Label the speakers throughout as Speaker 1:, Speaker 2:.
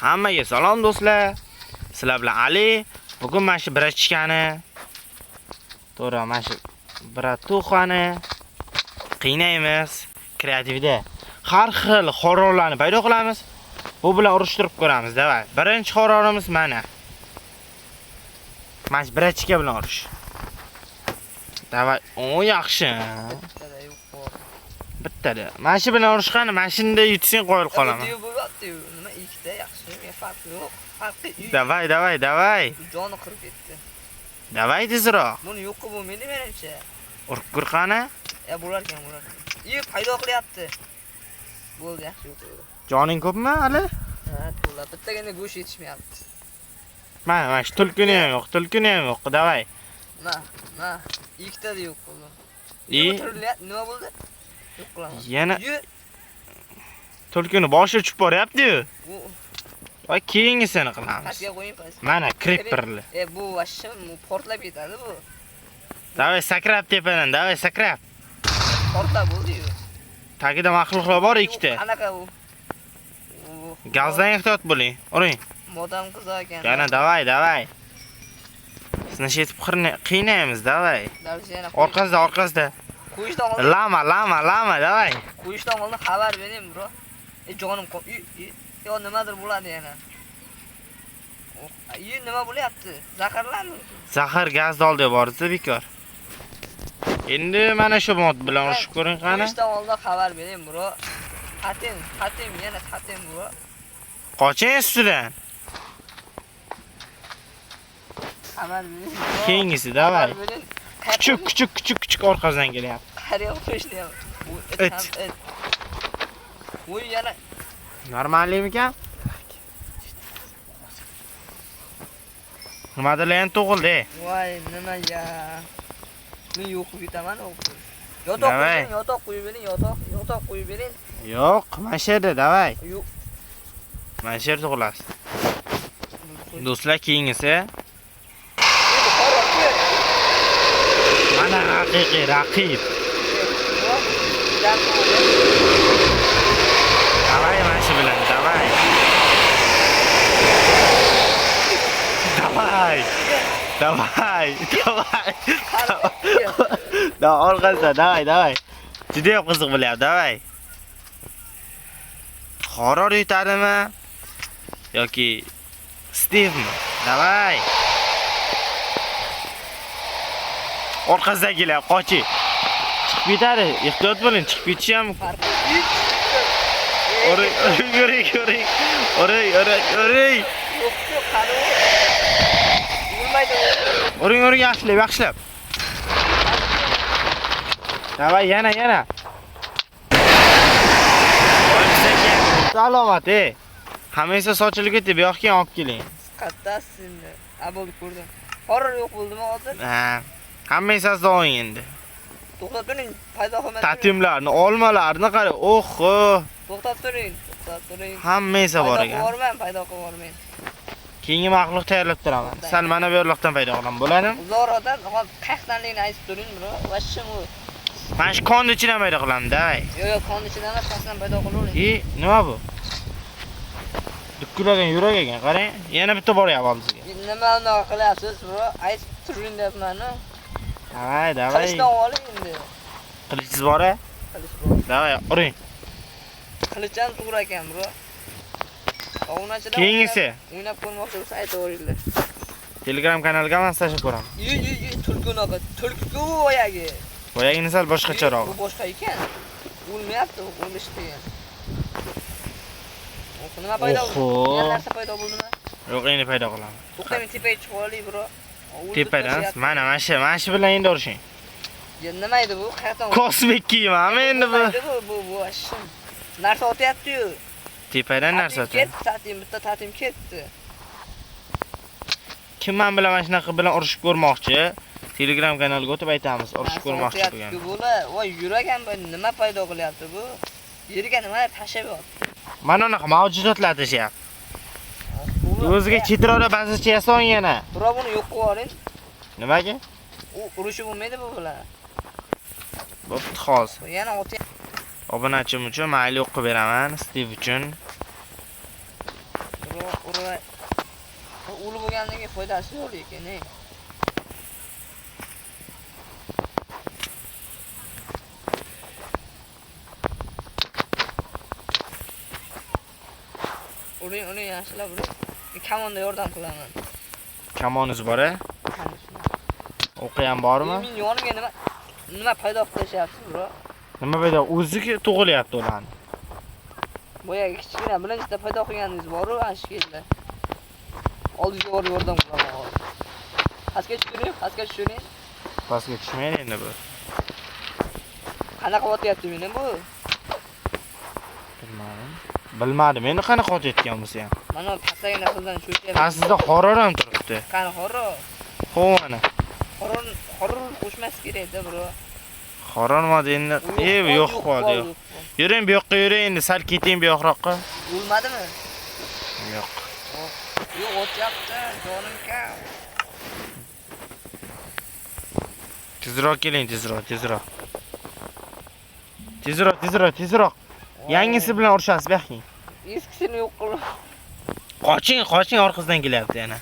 Speaker 1: Hammaga salom do'stlar. Sizlar bilan Ali. Bugun mana shu brachkani, to'g'ri, mana shu bratuxani qiynaymiz kreativda. Har xil horrorlarni paydo qilamiz. Bu bilan urushtirib ko'ramiz, davay. Birinchi horrorimiz mana. Mana shu brachka bilan urush. Davay, o yaxshi. Bittada. Mana shu bilan urushqani, mana shunda yutsang qoyil qolaman.
Speaker 2: Bo'lyapti-yu. Nima ikkita yaxshi, farqi yo'q. Farqi yo'q.
Speaker 1: Davay, davay, davay.
Speaker 2: Joni qirib ketdi.
Speaker 1: Davay tezroq.
Speaker 2: Buni yo'q qilib bo'lmaydi menimcha.
Speaker 1: Urib ko'r qani.
Speaker 2: Ya bo'larkan, bo'larkan. I paydo qilyapti. Bo'ldi, yaxshi yo'q qildi.
Speaker 1: Joning ko'pmi hali?
Speaker 2: Ha, to'la. Bittagina go'sht yetishmayapti.
Speaker 1: Mana, mana shu tulkini ham yo'q, tulkini ham yo'q. Davay.
Speaker 2: Na, na, ikkita da yo'q qildi.
Speaker 1: I
Speaker 2: nima bo'ldi? Yo'q qilaman.
Speaker 1: Yana tulkini boshi uchib boryapti-yu. Va keyingisini qilamiz.
Speaker 2: Pastga qo'ying, pastga.
Speaker 1: Mana creeperli.
Speaker 2: Bu vashim, bu portlab ketadi bu.
Speaker 1: Davay sakrab tepadan, davay sakrab.
Speaker 2: Portlab bo'ldi-yu.
Speaker 1: Tagida maxluqlar bor ikkita.
Speaker 2: Qanaqa u?
Speaker 1: Gazdan ehtiyot bo'ling. Uring.
Speaker 2: Modam qiz ekan.
Speaker 1: Yana davay, davay. Sizni shetib qiynaymiz, davay. Orqasida, orqasida.
Speaker 2: Qo'yishdan oldin.
Speaker 1: Lama, lama, lama, davay.
Speaker 2: Qo'yishdan oldin xabar bering, bro. Jonim yo nimadir bo'ladi yana. Nima bo'lyapti? Zaharlandi.
Speaker 1: Zahar gazni oldi borsa bekor. Endi mana shu mod bilan urushib ko'ring qani.
Speaker 2: Qo'yishdan oldin xabar bering, bro. Xatim, xatim, yana xatim, bro.
Speaker 1: Qoching ustidan.
Speaker 2: Xabar bering.
Speaker 1: Keyingisi, davay. Kuchuk, kuchuk, kuchuk, kuchuk orqasidan kelyapti.
Speaker 2: Qarang, qo'yishni.
Speaker 1: It.
Speaker 2: Voy yana.
Speaker 1: Normalmikan? Nimadirlar ham tug'ildi.
Speaker 2: Voy, nima ya? Men yo'q qilib ketaman, o'g'lim. Yotoq qo'ying, yotoq qo'yib bering, yotoq, yotoq qo'yib bering.
Speaker 1: Yo'q, mana shu yerda, davay.
Speaker 2: Yo'q.
Speaker 1: Mana shu yerda tug'ilasiz. Do'stlar, keyingisi. Mana haqiqiy raqib. Davay mana shu bilan, davay. Davay. Davay, davay. Davay, orqasida, davay, davay. Juda ham qiziq bo'lyapti, davay. Horror yutadimi yoki Steve'mi? Davay. Orqasidan kelyapti, qoching. Chiqib ketadi, ehtiyot bo'ling, chiqib ketishi ham mumkin. Uring, uring, uring. Uring, uring, uring.
Speaker 2: Yo'q, yo'q, qani u? O'lmaydi.
Speaker 1: Uring, uring, yaxshilab, yaxshilab. Davay, yana, yana. Salomat, ey. Hammasi sochilib ketdi, bu yoqqa ham olib keling.
Speaker 2: Qattasiz endi. Ha, bo'ldi, ko'rdim. Horror yo'q bo'ldimi hozir?
Speaker 1: Ha. Hammasi oling endi.
Speaker 2: To'xtab turing, paydo qilmay.
Speaker 1: Tatimlarni, olmalarni qarang. Oho.
Speaker 2: To'xtab turing, to'xtab turing.
Speaker 1: Hammasi bor ekan.
Speaker 2: Paydo qilib paydo qilib yubormang.
Speaker 1: Keyingi maxluq tayyorlab turaman. Sal mana bu yerlikdan paydo qilaman, bo'ladimi?
Speaker 2: Uzoqroqdan, hozir qayerdanligini aytib turing, bro. Vashim u.
Speaker 1: Mana shu konni ichidan paydo qilaman, davay.
Speaker 2: Yo'q, yo'q, konni ichidan emas, pastdan paydo qilavering.
Speaker 1: I, nima bu? Dukkilagan yurak ekan, qarang. Yana bitta boryapti oldingizga.
Speaker 2: Nima unaqa qilyapsiz, bro? Aytib turing deyapman-ku.
Speaker 1: Davay, davay.
Speaker 2: Qilichdan oling endi.
Speaker 1: Qilichingiz bor-a?
Speaker 2: Qilich bor.
Speaker 1: Davay, uring.
Speaker 2: Qilich ham to'g'ri ekan, bro. Obunachilar
Speaker 1: keyingisi.
Speaker 2: O'ynab ko'rmoqchi bo'lsa aytaveringlar.
Speaker 1: Telegram kanaliga ham tashlab ko'raman.
Speaker 2: Yi, yi, yi, tulki unaqa. Tulki bu boyagi.
Speaker 1: Boyagini sal boshqacharoq.
Speaker 2: Bu boshqa ekan. O'lmayapti, o'lish qiyin. Nima paydo bo'ldi? Yana narsa paydo bo'ldimi?
Speaker 1: Yo'q, endi paydo qilaman.
Speaker 2: To'xtang, tepaga chiqib olaylik, bro.
Speaker 1: Tepadan. Mana mana shu, mana shu bilan endi urushing.
Speaker 2: Ya nima edi bu? Qayerdan?
Speaker 1: Kosmik kiyimami endi bu?
Speaker 2: Bu, bu ashim. Narsa otyapti-yu.
Speaker 1: Tepadan narsa otyapti.
Speaker 2: Ketdi, tatim, bitta tatim ketdi.
Speaker 1: Kim men bilan mana shunaqa bilan urushib ko'rmoqchi? Telegram kanaliga o'tib aytamiz, urushib ko'rmoqchi bo'lgan.
Speaker 2: Bo'la, voy yurak ham nima paydo qilyapti bu? Yerga nimalar tashlab yotdi.
Speaker 1: Mana unaqa mavjudotlar tashyapti. O'ziga chetroqda bazacha yasang yana.
Speaker 2: Bro, buni yo'q qilib yuboring.
Speaker 1: Nimaga?
Speaker 2: U urushib bo'lmaydi bu bilan.
Speaker 1: Bo'pti, hozir.
Speaker 2: Yana otyapti.
Speaker 1: Obunachim uchun mayli yo'q qilib beraman, Steve uchun.
Speaker 2: Ura. O'lib bo'lgandan keyin foydasi yo'q lekin, ey. Uring, uring, yaxshilab uring. Kamonda yordam qilaman.
Speaker 1: Kamoningiz bor-a? O'qi ham bormi?
Speaker 2: Men yonimga nima paydo qilib tashyapsiz, bro?
Speaker 1: Nima paydo? O'zi tug'ilyapti ularni.
Speaker 2: Boyagi kichkina birinchida paydo qilganingiz bor-u, ana shu keldi. Oldingizga borib yordam qilaman hozir. Pastga tushiring, pastga tushiring.
Speaker 1: Pastga tushmaydi endi bu.
Speaker 2: Qanaqa otyapti meni bu?
Speaker 1: Bilmadim. Bilmadim, endi qanaqa otayotgan bo'lsa ham.
Speaker 2: Mana pastdagina qildan cho'chiyapti.
Speaker 1: Pastida horor ham turibdi.
Speaker 2: Qani horor?
Speaker 1: Xo'p, mana.
Speaker 2: Horor, horor qo'shmas kerak-da, bro.
Speaker 1: Horor mod endi. Yo'q qoldi, yo'q. Yuring bu yoqqa, yuring endi sal keting bu yoqroqqa.
Speaker 2: O'lmadimi?
Speaker 1: Yo'q.
Speaker 2: Yo'q, otyapti, jonim kam.
Speaker 1: Tezroq keling, tezroq, tezroq. Tezroq, tezroq, tezroq. Yangisi bilan urushasiz, bu yoqqa.
Speaker 2: Eskisini yo'q qilib.
Speaker 1: Qoching, qoching, orqasidan kelyapti yana.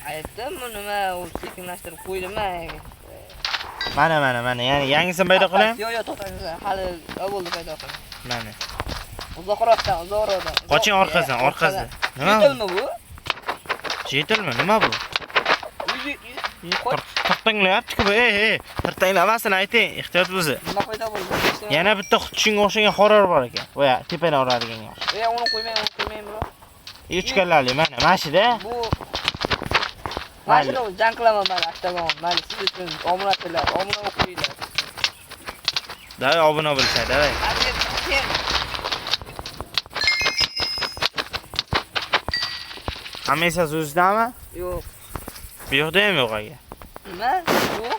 Speaker 2: Aytdim, bu nima, u sekinlashtirib qo'ydimi?
Speaker 1: Mana, mana, mana, ya'ni yangisini paydo qiling.
Speaker 2: Yo'q, yo'q, to'xtang, hali bo'ldi paydo qiling.
Speaker 1: Mana.
Speaker 2: Uzoqroqdan, uzoqroqdan.
Speaker 1: Qoching orqasidan, orqasidan. Nima?
Speaker 2: Jetilmi bu?
Speaker 1: Jetilmi? Nima bu? Tirtanglayapti-ku bu. Ey, ey, tirtanglamasin, ayting, ehtiyot bo'lsin.
Speaker 2: Nima paydo bo'ldi?
Speaker 1: Yana bitta shunga o'xshagan horor bor ekan. Voya, tepadan uradigan o'xshagan.
Speaker 2: Ey, uni qo'ymang, uni qo'ymang, bro.
Speaker 1: Uch kallali, mana, mana shida.
Speaker 2: Bu mana shuni jang qilaman men, oktagon. Mayli, siz uchun obunachilar, obuna o'qinglar.
Speaker 1: Davay, obuna bo'lsa, davay. Hammasi o'zidami?
Speaker 2: Yo'q.
Speaker 1: Bu yoqda ham yo'q aka.
Speaker 2: Nima? Yo'q.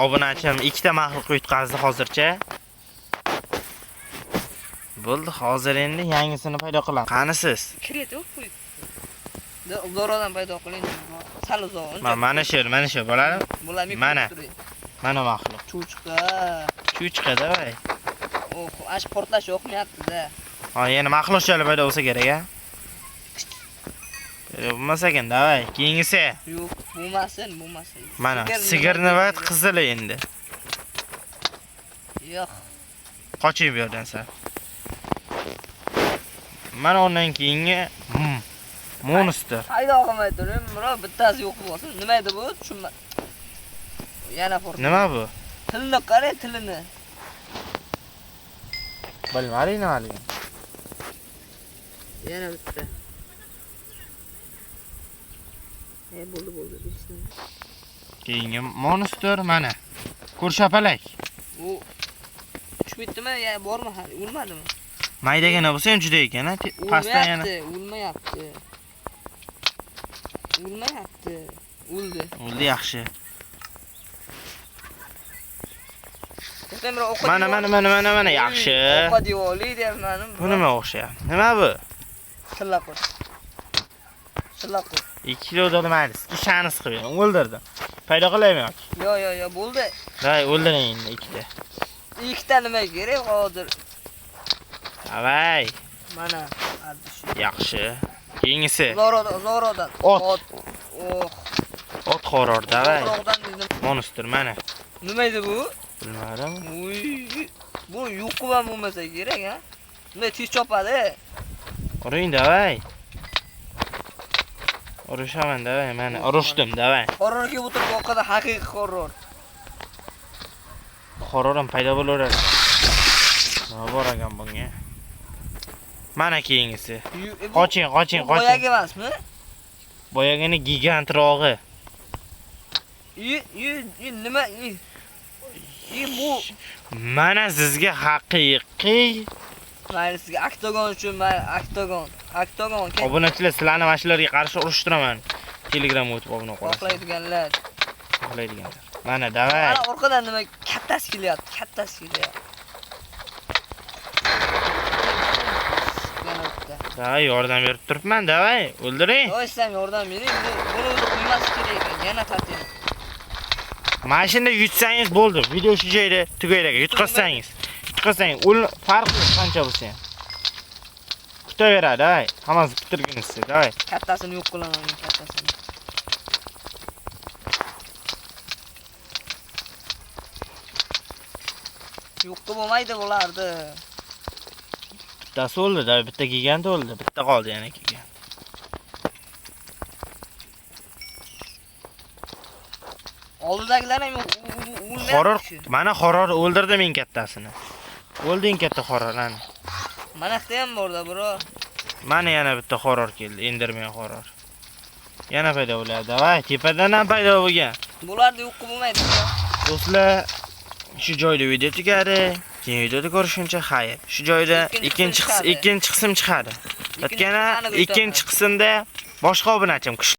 Speaker 1: Obunachim ikkita maxluq yutqazdi hozircha. Bo'ldi, hozir endi yangisini paydo qilamiz. Qani siz?
Speaker 2: Kiret yo'q qo'y. Uzoqroqdan paydo qiling. Sal uzoq.
Speaker 1: Mana shu, mana shu bo'ladimi? Mana. Mana maxluq.
Speaker 2: Cho'chqa.
Speaker 1: Cho'chqa, davay.
Speaker 2: Oh, ash portlash yoqmayapti-da.
Speaker 1: Ha, yana maxluqchalar paydo bo'lsa kerak, a? Bo'lmasa ekan, davay, keyingisi.
Speaker 2: Yo'q, bo'lmasin, bo'lmasin.
Speaker 1: Mana sigirni va qizili endi.
Speaker 2: Yo'q.
Speaker 1: Qoching bu yerdan sal. Mana undan keyingi monster.
Speaker 2: Paydo qilmay turing, bro, bittasi yo'q bo'lsin. Nima edi bu? Tushunma. Yana port.
Speaker 1: Nima bu?
Speaker 2: Tilini qarang, tilini.
Speaker 1: Bilmadim nimaligini.
Speaker 2: Yana bitta. Bo'ldi, bo'ldi.
Speaker 1: Keyingi monster mana. Ko'rshapalak.
Speaker 2: U tushib ketdimi? Ya bormi hali? O'lmadimi?
Speaker 1: Maydagina bo'lsa ham juda ekan, ha? Pastdan yana.
Speaker 2: O'lmayapti. O'lmayapti. O'ldi.
Speaker 1: O'ldi, yaxshi. Mana, mana, mana, mana, mana, yaxshi.
Speaker 2: O'qa devorli deyapman.
Speaker 1: Bu nima o'xshayapti? Nima bu?
Speaker 2: Tilla qo'y. Tilla qo'y.
Speaker 1: 2 kilo mayli, ishaniz qilib bering. O'ldirdim. Paydo qilaymi yoki?
Speaker 2: Yo'q, yo'q, yo'q, bo'ldi.
Speaker 1: Day, o'ldiring endi ikkita.
Speaker 2: Ikkita nima kerak hozir?
Speaker 1: Davay.
Speaker 2: Mana, ardish.
Speaker 1: Yaxshi. Keyingisi.
Speaker 2: Uzoqroqdan, uzoqroqdan.
Speaker 1: Ot.
Speaker 2: Oh.
Speaker 1: Ot horor, davay.
Speaker 2: Uzoqroqdan
Speaker 1: Monster mana.
Speaker 2: Nima edi bu?
Speaker 1: Bilmadim.
Speaker 2: Uy, bu yo'q ham bo'lmasa kerak, ha? Bunday tez chopadi.
Speaker 1: Uring, davay. Urushaman, davay, mana urushdim, davay.
Speaker 2: Horor kelib o'tirib orqada haqiqiy horor.
Speaker 1: Horor ham paydo bo'laveradi. Nima bor ekan bunga? Mana keyingisi. Qoching, qoching, qoching.
Speaker 2: Boyagi emasmi?
Speaker 1: Boyagini gigantrog'i.
Speaker 2: Nima? Bu
Speaker 1: mana sizga haqiqiy.
Speaker 2: Mayli, sizga oktagon uchun, mayli, oktagon. Oktagon.
Speaker 1: Obunachilar, sizlarni mana shularga qarshi urushtiraman. Telegramga o'tib obuna qo'yasiz.
Speaker 2: Xohlaydiganlar.
Speaker 1: Xohlaydiganlar. Mana, davay.
Speaker 2: Mana orqadan nima kattasi kelyapti, kattasi kelyapti.
Speaker 1: Davay, yordam berib turibman, davay, o'ldiring.
Speaker 2: Yo'q, sizam yordam bering. Buni o'zi qo'ymas kerak ekan, yana torting.
Speaker 1: Mana shunda yutsangiz bo'ldi. Video shu joyda tugaydi. Yutqazsangiz. Yutqazsangiz, o'l farqi yo'q qancha bo'lsa ham. Kutaveradi, ay. Hammasi bitirgunizcha, давай.
Speaker 2: Kattasini yo'q qilaman men, kattasini. Yo'q qilib bo'lmaydi bularni.
Speaker 1: Bittasi o'ldi, давай, bitta gigant o'ldi, bitta qoldi yana gigant.
Speaker 2: Oldidagilar ham yo'q, o'lmayapti
Speaker 1: Horror,
Speaker 2: shu.
Speaker 1: mana horror o'ldirdi men kattasini. O'ldi eng katta horror, ana.
Speaker 2: Mana yoqda ham borda, bro.
Speaker 1: Mana yana bitta horror keldi, Enderman horror. Yana paydo bo'ladi. Давай, tepadan ham paydo bo'lgan.
Speaker 2: Bularni yo'q qilib bo'lmaydi. Bro.
Speaker 1: Do'stlar, shu joyda video tugadi. Keyin videoda ko'rishguncha xayr. Shu joyda
Speaker 2: Ikkinchi
Speaker 1: ikkinchi
Speaker 2: qism chiqadi.
Speaker 1: ikkinchi qism chiqadi.
Speaker 2: Ikkinchi
Speaker 1: O'tgani
Speaker 2: qismini
Speaker 1: ikkinchi qismda boshqa obunachim kuchli